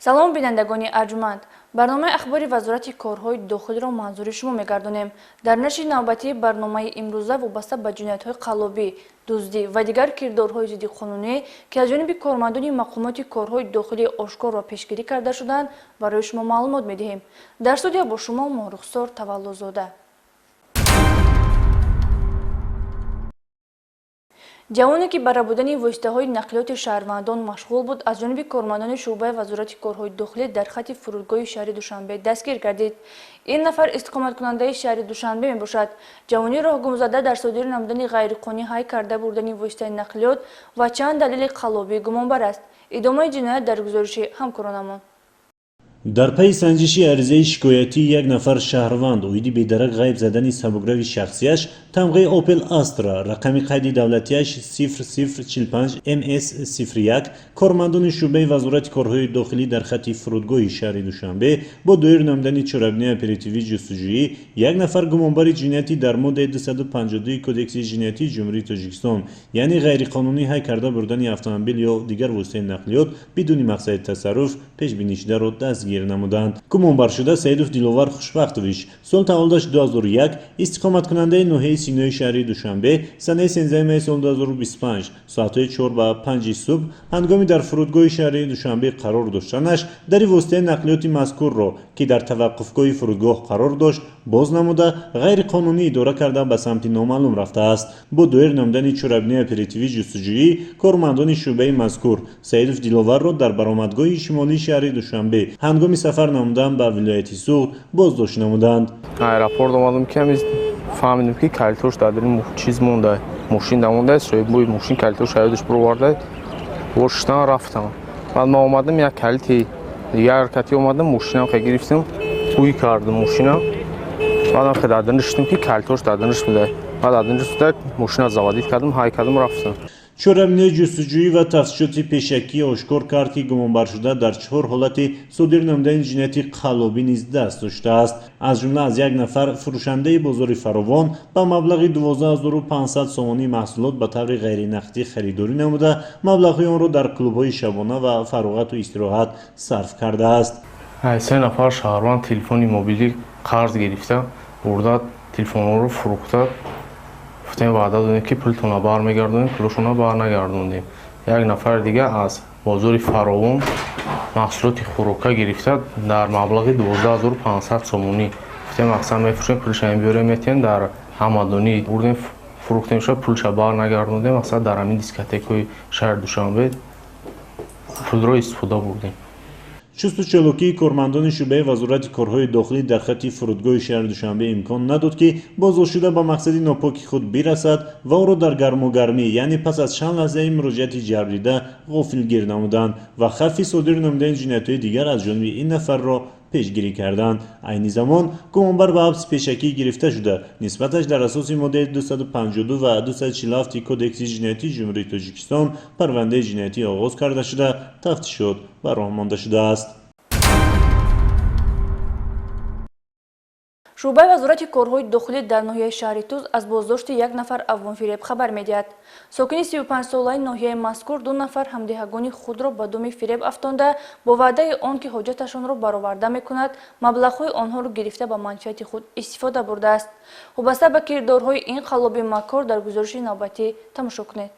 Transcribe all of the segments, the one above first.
Салом, бинандагони арҷманд! Барномаи ахбори Вазорати корҳои дохилиро манзури шумо мегардонем. Дар нашри навбатии барномаи имрӯза вобаста ба ҷиноятҳои қаллобӣ, дуздӣ ва дигар кирдорҳои зиддиқонунӣ, ки аз ҷониби кормандони мақомоти корҳои дохилӣ ошкор ва пешгирӣ карда шуданд, барои шумо маълумот медиҳем. Дар студия бо шумо Моҳрухсор Таваллузода. Ҷавоне, ки ба рабудани воситаҳои нақлиёти шаҳрвандон машғул буд, аз ҷониби кормандони шӯъбаи Вазорати корҳои дохилӣ дар хати фурудгоҳи шаҳри Душанбе дастгир гардид. Ин нафар истиқоматкунандаи шаҳри Душанбе мебошад. Ҷавони роҳгумзада дар содир намудани ғайриқонунӣ ҳай карда бурдани воситаи нақлиёт ва чанд далели қаллобӣ гумонбар аст. Идомаи ҷиноят дар гузориши ҳамкоронамон. Дар пайи санҷиши аризаи шикоятии як нафар шаҳрванд оиди бедарак ғайб задани сабукрави шахсияш тамғаи Опел Астра, рақами қайди давлатиаш 0045 МС 01, кормандони шӯъбаи Вазорати корҳои дохилӣ дар хати фурудгоҳи шаҳри Душанбе бо доир намудани чорабинии оперативии ҷустуҷӯӣ як нафар гумонбари ҷиноятӣ дар моддаи 252 Кодекси ҷиноятии Ҷумҳурии Тоҷикистон, яъне ғайриқонунӣ ҳай карда бурдани автомобил ё дигар воситаи нақлиёт бидуни мақсади тасарруф пешбинишударо дастгир намуданд. Гумонбаршуда Саидов Диловар Хушбахтович, сол таваллудаш 2001, истиқоматкунандаи ноҳияи Синои шаҳри Душанбе, санаи 13 майи соли 2025 соатҳои 4 ба 5 субҳ ҳангоми дар фурудгоҳи шаҳри Душанбе қарор доштанаш дари воситаи нақлиёти мазкурро, ки дар таваққуфгоҳи фурудгоҳ қарор дошт, боз намуда, ғайриқонунӣ идора карда ба самти номаълум рафтааст. Бо доир намудани чорабинии оперативии ҷустуҷӯӣ кормандони шӯъбаи мазкур Саидов Диловарро дар баромадгоҳи шимолии шаҳри Душанбе ҳангоми сафар намудан ба вилояти Суғд боздошт намуданд. Аэропорт омадам, ки ҳамиз фаҳмидем, ки калитош дар дили чиз монда, мошин дамонда, соҳибои мошин калитош ҳаёдаш бироварда, воштан рафтам. Баъд ман омадам, як калити дигар кати омадам, мошинам хе гирифтам, ҳуй кардам мошинам. Баъдам хе дар диниш шудам, ки калитош дар диниш буда. Баъд дар диниш буда, мошина заводить кардам, ҳай кардам, рафтам. Чорабинии ҷустуҷӯӣ ва тафтишоти пешакӣ ошкор кард, ки гумонбаршуда дар чор ҳолати содир намудани ҷинояти қаллобӣ низ даст доштааст. Аз ҷумла аз як нафар фурӯшандаи бозори Фаровон ба маблағи 12 500 сомонӣ маҳсулот ба таври ғайринақдӣ харидорӣ намуда, маблағҳои онро дар клубҳои шабона ва фароғату истироҳат сарф кардааст. Се нафар шаҳрванд телефони мобилӣ қарз гирифта бурда, телефонҳоро фурӯхта. Гуфтем, ваъда додем, ки пултонро бармегардонем, пулошонро барнагардондем. Як нафари дига аз бозори Фаровон маҳсулоти хӯрока гирифта дар маблағи 12 500 сомонӣ. Гуфтем, мақсад мефурӯшем, пулша мебиёрем, метиҳем. Дар Ҳамадонӣ бурдем, фурӯхтем, шуд, пулша барнагардондем. Мақсад, дар ҳамин дискотекаҳои шаҳри Душанбе пулро истифода бурдем. Чусту чолокии кормандони шӯъбаи Вазорати корҳои дохилӣ дар хати фурудгоҳи шаҳри Душанбе имкон надод, ки боздоштшуда ба мақсади нопоки худ бирасад ва ӯро дар гармугармӣ, яъне пас аз чанд лаҳзаи муроҷиати ҷабрдида, ғофилгир намуданд ва хавфи содир намудани ҷиноятҳои дигар аз ҷониби ин нафарро пешгирӣ карданд. Айни замон гумонбар ба ҳабси пешакӣ гирифта шуда, нисбаташ дар асоси моддаи 252 ва 247 Кодекси ҷиноятии Ҷумҳурии Тоҷикистон парвандаи ҷиноятӣ оғоз карда шуда, тафтишот ба роҳ монда шудааст. Шӯъбаи Вазорати корҳои дохилӣ дар ноҳияи шаҳри Туз аз боздошти як нафар афғонфиреб хабар медиҳад. Сокини 35-солаи ноҳияи мазкур ду нафар ҳамдиҳагони худро ба думи фиреб афтонда, бо ваъдаи он ки ҳоҷаташонро бароварда мекунад, маблағҳои онҳоро гирифта, ба манфиати худ истифода бурдааст. Вобаста ба кирдорҳои ин қаллоби макор дар гузориши навбатӣ тамошо кунед.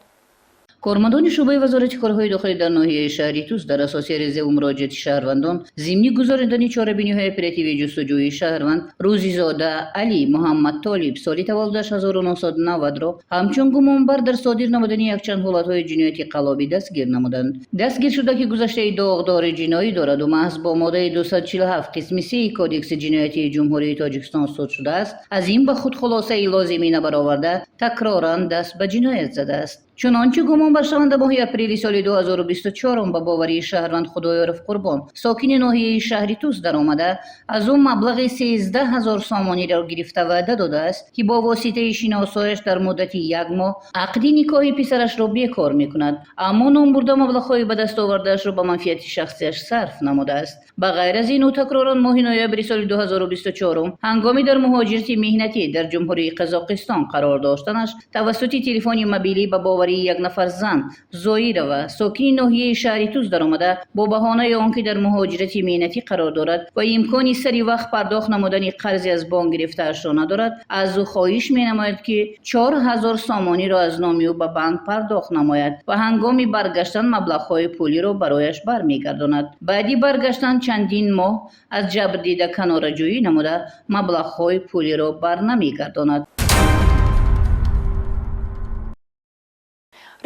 Кормандони шӯъбаи Вазорати корҳои дохилӣ дар ноҳияи шаҳри Туз дар асоси аризаву муроҷиати шаҳрвандон зимни гузаронидани чорабиниҳои оперативии ҷустуҷӯии шаҳрванд Рӯзизода Али Муҳаммад Толиб, соли таваллудаш 1990-ро ҳамчун гумонбар дар содир намудани якчанд ҳолатҳои ҷинояти қаллобӣ дастгир намуданд. Дастгиршуда, ки гузаштаи доғдори ҷиноӣ дораду маҳз бо моддаи 247 қисми 3 Кодекси ҷиноятии Ҷумҳурии Тоҷикистон суд шудааст, аз ин ба худ хулосаи лозимӣ набароварда, такроран даст ба ҷиноят задааст. Чунончи гумонбаршаванда моҳи апрели соли 2024 ба боварии шаҳрванд Худоёров Қурбон, сокини ноҳияи шаҳри Туз, даромада, аз ӯ маблағи 13 000 сомониро гирифта, ваъда додааст, ки бо воситаи шиносояш дар муддати як моҳ ақди никоҳи писарашро бекор мекунад, аммо номбурда маблағҳои ба даст овардаашро ба манфиати шахсиаш сарф намудааст. Ба ғайр аз ин, ӯ такроран моҳи ноябри соли 2024 ҳангоми дар муҳоҷирати меҳнатӣ дар Ҷумҳурии Қазоқистон қарор доштанаш тавассути телефони мобилӣ ба боварии боварии як нафар зан Зоирова, сокини ноҳияи шаҳри Тус даромада, бо баҳонаи он ки дар муҳоҷирати меҳнатӣ қарор дорад ва имкони сари вақт пардохт намудани қарзе аз бонк гирифтаашро надорад, аз ӯ хоҳиш менамояд, ки 4000 сомониро аз номи ӯ ба банк пардохт намояд ва ҳангоми баргаштан маблағҳои пулиро барояш бармегардонад. Баъди баргаштан чандин моҳ аз ҷабрдида канораҷӯӣ намуда, маблағҳои пулиро барнамегардонад.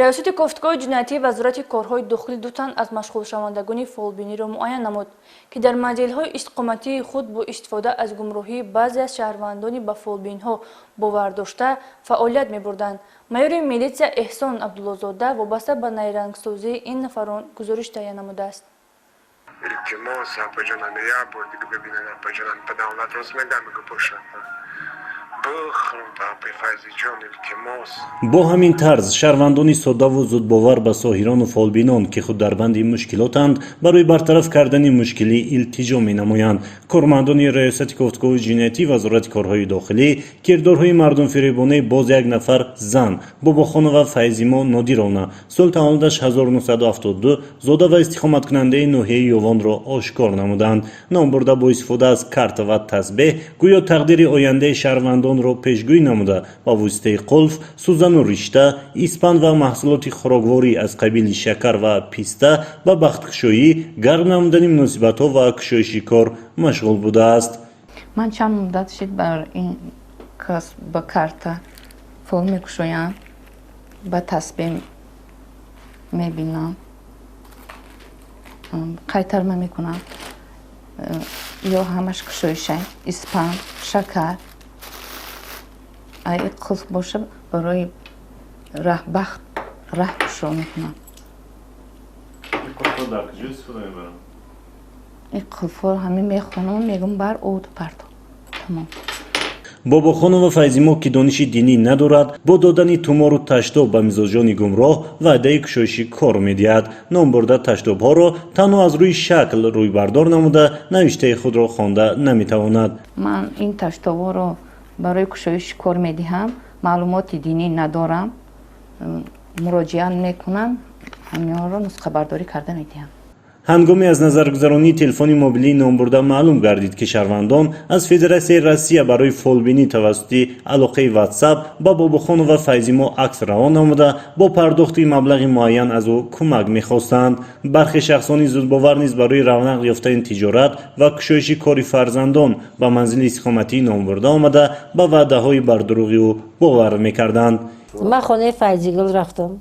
Раёсати кофтгоҳи ҷиноятии Вазорати корҳои дохилӣ ду тан аз машғулшавандагони фолбиниро муайян намуд, ки дар манзилҳои истиқоматии худ бо истифода аз гумроҳии баъзе аз шаҳрвандони ба фолбинҳо бовар дошта фаъолият мебурданд. Майори милитсия Эҳсон Абдуллозода вобаста ба найрангсозии ин нафарон гузориш таҳия намудааст. Илтимос, апаҷонам, як бор дига бибинед, апаҷонам, ба давлат рост мегӯям, мегӯ бошад. Бо ҳамин тарз шаҳрвандони соддаву зудбовар ба соҳирону фолбинон, ки худ дар банди мушкилотанд, барои бартараф кардани мушкилӣ илтиҷо менамоянд. Кормандони Раёсати кофтгоҳи ҷиноятӣ Вазорати корҳои дохилӣ кирдорҳои мардумфиребонаи боз як нафар зан, Бобохонова Файзимо Нодировна, соли таваллудаш 1972, зода ва истиқоматкунандаи ноҳияи Ёвонро ошкор намуданд. Номбурда бо истифода аз карта ва тасбеҳ гӯё тақдири ояндаи шаҳрвандонро пешгӯӣ намуда, ба воситаи қулф, сӯзану ришта, испанд ва маҳсулоти хӯрокворӣ аз қабили шакар ва писта ба бахткушоӣ, гарм намудани муносибатҳо ва кушоиши кор машғул будааст. Ман чанд муддат шид бар ин кас ба карта фол мекушоям, ба тасбеҳ мебинам, қайтарма мекунам, ё ҳамаш кушоишай, испанд, шакар, ай қулф боша, барои бахт раҳ кушо мекунам. Ин қулфҳоро ҳамин мехонам, мегӯм бар оду парто, тамом. Бобохонова Файзимо, ки дониши динӣ надорад, бо додани тумору таштоб ба мизоҷони гумроҳ ваъдаи кушоиши кор медиҳад. Номбурда таштобҳоро танҳо аз рӯи шакл рӯйбардор намуда, навиштаи худро хонда наметавонад. Ман ин таштобҳоро барои кушоиши кор медиҳам, маълумоти динӣ надорам, муроҷиат мекунам, ҳаминҳоро нусхабардорӣ карда медиҳам. Ҳангоми аз назаргузаронии телефони мобилии номбурда маълум гардид, ки шаҳрвандон аз Федератсияи Россия барои фолбинӣ тавассути алоқаи Ватсап ба Бобохонова Файзимо акс равон намуда, бо пардохти маблағи муайян аз ӯ кӯмак мехостанд. Бархе шахсони зудбовар низ барои равнақ ёфтани тиҷорат ва кушоиши кори фарзандон ба манзили истиқоматии номбурда омада, ба ваъдаҳои бардурӯғи ӯ бовар мекарданд. Ман хонаи Файзигул рафтам,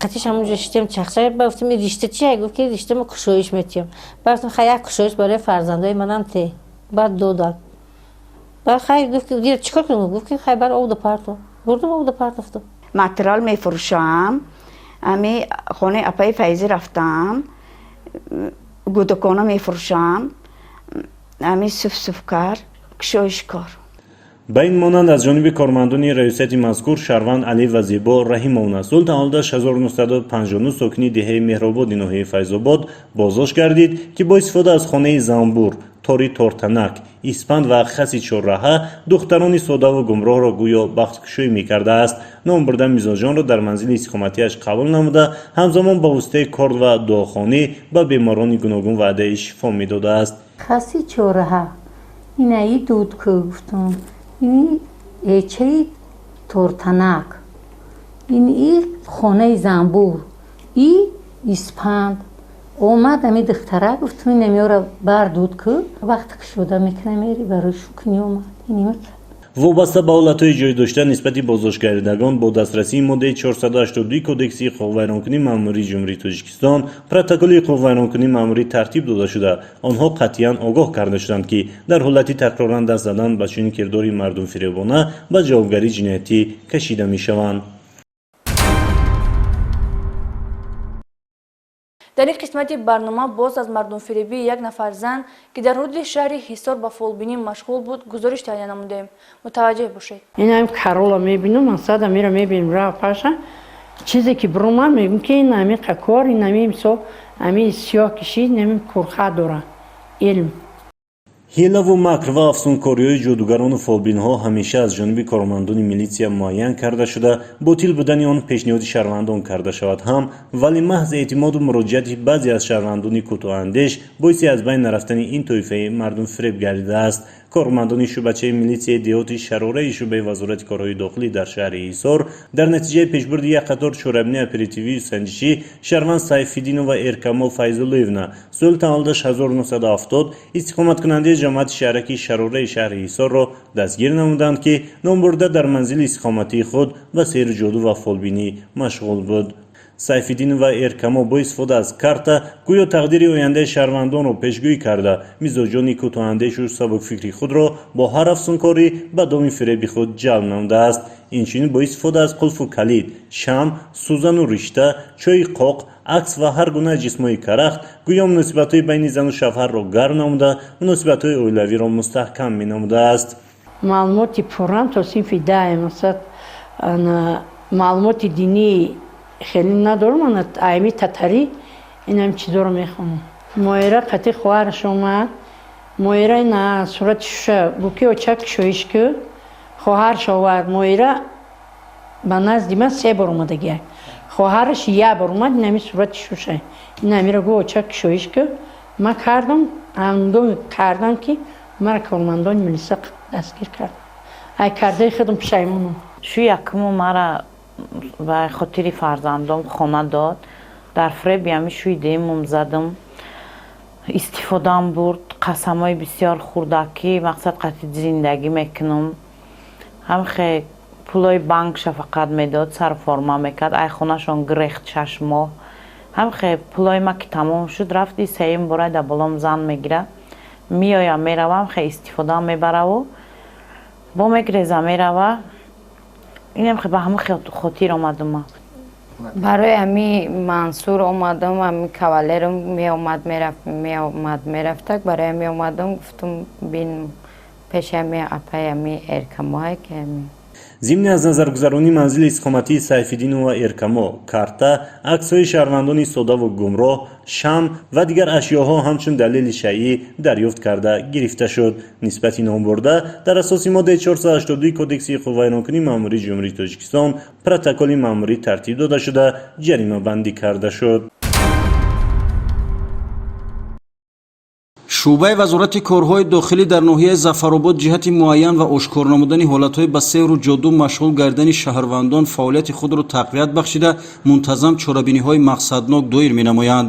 қатиш ҳамонҷо шитем, чахча гуфтем, ришта чия? Гуфт, ки ришта ма кушоиш метиҳам. Гуфтам, хай, як кушоиш барои фарзандои манам те. Баъд додад. Баъд хай, гуфт, ки чикор кунем? Гуфт, ки хай, бар обда парто. Бурдум, обда партофтам. Материал мефурӯшам. Ами хонаи апаи Файзӣ рафтам, гудакона мефурӯшам, ами суфсуфкар, кушоишкор. Ба ин монанд, аз ҷониби кормандони раёсати мазкур шаҳрванд Алиева Зебо Раҳимовна, соли таваллудаш 1959, сокини деҳаи Меҳрободи ноҳияи Файзобод боздошт гардид, ки бо истифода аз хонаи занбур, тори тортанак, испанд ва хаси чорраҳа духтарони содаву гумроҳро гӯё бахткушоӣ мекардааст. Номбурда мизоҷонро дар манзили истиқоматиаш қабул намуда, ҳамзамон ба воситаи корд ва дуохонӣ ба беморони гуногун ваъдаи шифо медодааст. Хаси чорраҳа, инаи дудку гуфтум, ини эчаи тортанак, ин и хонаи занбур, и испанд. Омад ами духтара, гуфтум, инамиёра бар дуд ку, вақте кушода мекунам, мери барои шукни омад иними. Вобаста ба ҳолатҳои ҷой дошта нисбати боздоштгардидагон бо дастрасии моддаи 482 Кодекси ҳуқуқвайронкунии маъмурии Ҷумҳурии Тоҷикистон протоколи ҳуқуқвайронкунии маъмурӣ тартиб дода шуда, онҳо қатъиян огоҳ карда шуданд, ки дар ҳолати такроран даст задан ба чунин кирдори мардумфиребона ба ҷавобгарии ҷиноятӣ кашида мешаванд. Дар ин қисмати барнома боз аз мардумфиребии як нафар зан, ки дар ҳудуди шаҳри Ҳисор ба фолбинӣ машғул буд, гузориш таҳия намудем. Мутаваҷҷеҳ бошед. Инам карола мебинам, мақсада мера мебинам, ра паша чизе ки бирумад, мегӯм, ки ин ами кор, ин ами мисол ами сиёҳ кишид, ин ами курха дора илм. Ҳилаву макр ва афсункориҳои ҷодугарону фолбинҳо ҳамеша аз ҷониби кормандони милитсия муайян карда шуда, ботил будани он пешниҳоди шаҳрвандон карда шавад ҳам, вале маҳз эътимоду муроҷиати баъзе аз шаҳрвандони кӯтоҳандеш боиси аз байн нарафтани ин тоифаи мардумфиреб гардидааст. Кормандони шӯъбачаи милитсияи деҳоти Шарораи шӯъбаи Вазорати корҳои дохилӣ дар шаҳри Ҳисор дар натиҷаи пешбурди як қатор чорабинии оперативию санҷишӣ шаҳрванд Сайфиддинова Эркамол Файзуллоевна, соли таваллудаш 1970, истиқоматкунандаи ҷамоати шаҳраки Шарораи шаҳри Ҳисорро дастгир намуданд, ки номбурда дар манзили истиқоматии худ ба сеҳру ҷоду ва фолбинӣ машғул буд. Сайфиддинова Эркамо бо истифода аз карта гӯё тақдири ояндаи шаҳрвандонро пешгӯӣ карда, мизоҷони кӯтоҳандешу сабукфикри худро бо ҳар афсункорӣ ба доми фиреби худ ҷалб намудааст. Инчунин бо истифода аз қулфу калид, шамъ, сӯзану ришта, чойи қоқ, акс ва ҳар гуна ҷисмҳои карахт гӯё муносибатҳои байни зану шавҳарро гарм намуда, муносибатҳои оилавиро мустаҳкам менамудааст. Маълумоти пуррам то синфи даҳ, масалан, маълумоти динӣ хеле надорам, ана айми татарӣ инам чизоро мехонам. Моира қати хоҳараш омад, Моира ина сурати шуша гуфт, ки оча кушоиш ку, хоҳараш овард. Моира ба назди ман се бор омадагия, хоҳараш як бор омад. Инами сурати шуша инамиро гуфт, оча кушоиш ку. Ман кардам, ҳангоми кардам ки мара кормандони милиса дастгир кард. Ай кардаи худам пушаймонам. Шу якуму мара ба хотири фарзандом хона дод. Дар фреби ҳами шӯи дуюмум задам, истифодаам бурд, қасамҳои бисёр хурдакӣ, мақсад қатъи зиндагӣ мекунам. Ҳамхе пулои банкша фақат медод, сарформа мекард. Ай хонашон гирехт 6 моҳ. Ҳамхе пулои ма ки тамом шуд, рафти сеюм бора дар болом зан мегирад, меоям, меравам, хе истифодаам мебараву бо мегреза мерава. Инам ба ҳама хотир омадум. Барои ҳами Мансур омадам. Ҳами кавалерам меомад, мерафт, меомад, мерафтак. Барои ҳами омадам, гуфтум, бин пеши ҳами апаи ҳами Эркамоҳе ки ҳами. Зимни аз назаргузаронии манзили истиқоматии Сайфиддинова Эркамо карта, аксҳои шаҳрвандони содаву гумроҳ, шамъ ва дигар ашёҳо ҳамчун далели шайъӣ дарёфт карда гирифта шуд. Нисбати номбурда дар асоси моддаи 482 Кодекси ҳуқуқвайронкунии маъмурии Ҷумҳурии Тоҷикистон протоколи маъмурӣ тартиб дода шуда, ҷаримабандӣ карда шуд. Шӯъбаи Вазорати корҳои дохилӣ дар ноҳияи Зафаробод ҷиҳати муайян ва ошкор намудани ҳолатҳои ба сеҳру ҷоду машғул гардани шаҳрвандон фаъолияти худро тақвият бахшида, мунтазам чорабиниҳои мақсаднок доир менамоянд.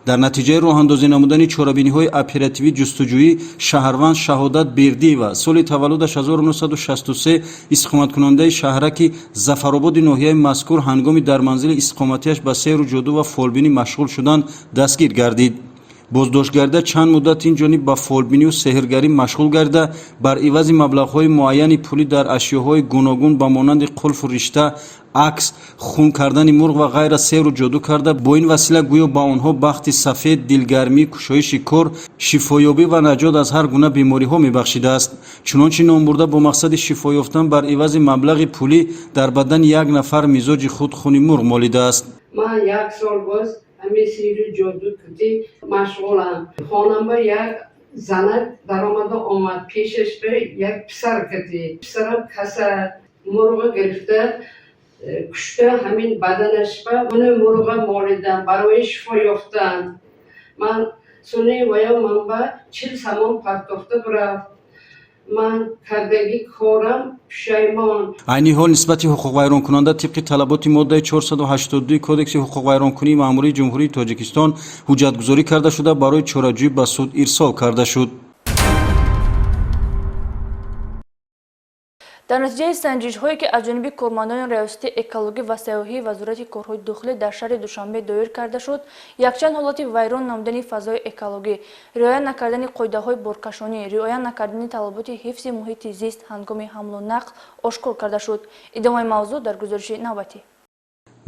Дар натиҷаи роҳандозӣ намудани чорабиниҳои оперативӣ ҷустуҷӯӣ шаҳрванд Шаҳодат Бердиева, соли таваллудаш 1963, истиқоматкунандаи шаҳраки Зафарободи ноҳияи мазкур, ҳангоми дар манзили истиқоматиаш ба сеҳру ҷоду ва фолбинӣ машғул шудан дастгир гардид. Боздоштгарда чанд муддат ин ҷониб ба фолбинию сеҳргарӣ машғул гарда, бар ивази маблағҳои муайяни пулӣ дар ашёҳои гуногун ба монанди қулфу ришта, акс, хун кардани мурғ ва ғайра сеҳру ҷоду карда, бо ин васила гӯё ба онҳо бахти сафед, дилгармӣ, кушоиши кор, шифоёбӣ ва наҷот аз ҳар гуна бемориҳо мебахшидааст. Чунончи номбурда бо мақсади шифо ёфтан бар ивази маблағи пулӣ дар бадани як нафар мизоҷи худ хуни мурғ молидааст. Ман як сол боз ҳамин сеҳру ҷоду кути машғулам. Хонама як занак даромада омад, пешаш ба як писар кати. Писарам касал, мурғ гирифта кушта, ҳамин баданашба уни мурғ молидам барои шифо ёфтан. Ман суни ваё манба 40 сомон партофта бирафт. Ман кардагӣ корам пушаймон. Айни ҳол нисбати ҳуқуқвайронкунанда тибқи талаботи моддаи 482 Кодекси ҳуқуқвайронкунии маъмурии Ҷумҳурии Тоҷикистон ҳуҷҷатгузорӣ карда шуда, барои чораҷӯӣ ба суд ирсол карда шуд. Дар натиҷаи санҷишҳое, ки аз ҷониби кормандони Раёсати экологӣ ва сайёҳии Вазорати корҳои дохилӣ дар шаҳри Душанбе доир карда шуд, якчанд ҳолати вайрон намудани фазои экологӣ, риоя накардани қоидаҳои боркашонӣ, риоя накардани талаботи ҳифзи муҳити зист ҳангоми ҳамлу нақл ошкор карда шуд. Идомаи мавзӯъ дар гузориши навбатӣ.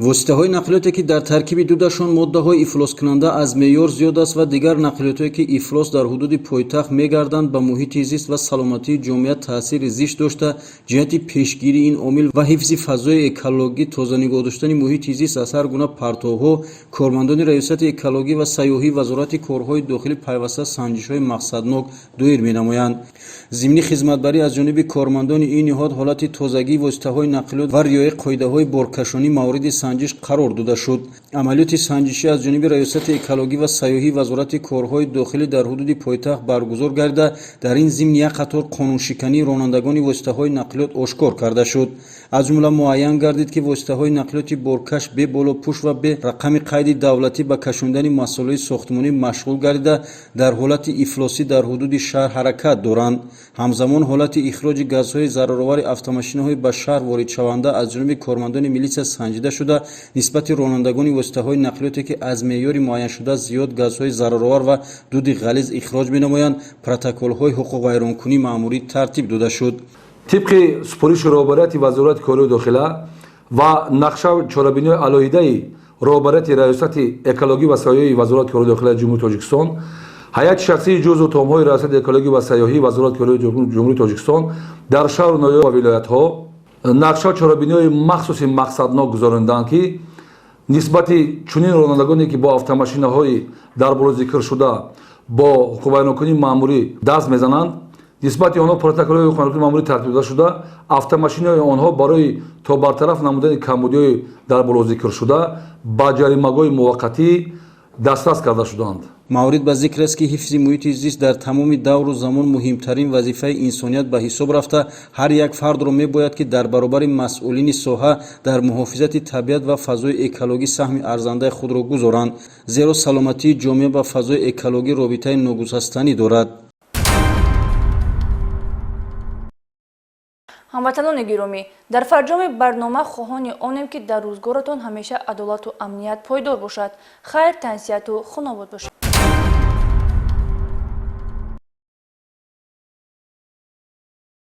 Воситаҳои нақлиёте, ки дар таркиби дудашон моддаҳои ифлоскунанда аз меъёр зиёд аст ва дигар нақлиётое, ки ифлос дар ҳудуди пойтахт мегарданд, ба муҳити зист ва саломатии ҷомеа таъсири зишт дошта, ҷиҳати пешгирии ин омил ва ҳифзи фазои экологӣ, тоза нигоҳ доштани муҳити зист аз ҳар гуна партовҳо, кормандони Раёсати экологӣ ва сайёҳии Вазорати корҳои дохилӣ пайваста санҷишҳои мақсаднок доир менамоянд. Зимни хизматбарӣ аз ҷониби кормандони ин ниҳод ҳолати тозагии воситаҳои нақлиёт ва риояи қоидаҳои боркашонӣ мавриди санҷиш қарор дода шуд. Амалиёти санҷишӣ аз ҷониби Раёсати экологӣ ва сайёҳии Вазорати корҳои дохилӣ дар ҳудуди пойтахт баргузор гардида, дар ин зимн як қатор қонуншикании ронандагони воситаҳои нақлиёт ошкор карда шуд. Аз ҷумла муайян гардид, ки воситаҳои нақлиёти боркаш бе болопӯш ва бе рақами қайди давлатӣ ба кашондани масолеҳи сохтмонӣ машғул гардида, дар ҳолати ифлосӣ дар ҳудуди шаҳр ҳаракат доранд. Ҳамзамон ҳолати ихроҷи газҳои зараровари автомошинаҳои ба шаҳр воридшаванда аз ҷониби кормандони милитсия санҷида шуда, нисбати ронандагони воситаҳои нақлиёте, ки аз меъёри муайяншуда зиёд газҳои зараровар ва дуди ғализ ихроҷ менамоянд, протоколҳои ҳуқуқвайронкунии маъмурӣ тартиб дода шуд. Тибқи супориши роҳбарияти Вазорати корҳои дохила ва нақша чорабиниҳои алоҳидаи роҳбарияти Раёсати экологӣ ва сайёҳии Вазорати корҳои дохилаи Ҷумҳурии Тоҷикистон, ҳайати шахсии ҷузъу томҳои Раёсати экологӣ ва сайёҳии Вазорати корҳои Ҷумҳурии Тоҷикистон дар шаҳру ноҳия ва вилоятҳо нақша чорабиниҳои махсуси мақсаднок гузарониданд, ки нисбати чунин ронандагоне, ки бо автомошинаҳои дар боло зикршуда бо ҳуқуқвайронкунии маъмурӣ даст мезананд, нисбати онҳо протоколҳои ҳуқуқвайронкунии маъмурӣ тартиб дода шуда, автомошинаҳои онҳо барои то бартараф намудани камбудиҳои дар боло зикршуда ба ҷаримагоҳи муваққатӣ дастрас карда шуданд. Маврид ба зикр аст, ки ҳифзи муҳити зист дар тамоми давру замон муҳимтарин вазифаи инсоният ба ҳисоб рафта, ҳар як фардро мебояд, ки дар баробари масъулини соҳа дар муҳофизати табиат ва фазои экологӣ саҳми арзандаи худро гузоранд, зеро саломатии ҷомеа ба фазои экологӣ робитаи ногусастанӣ дорад. Ҳамватанони гиромӣ, дар фарҷоми барнома хоҳони онем, ки дар рӯзгоратон ҳамеша адолату амният пойдор бошад. Хайр, тансиҳату хунобод бошед.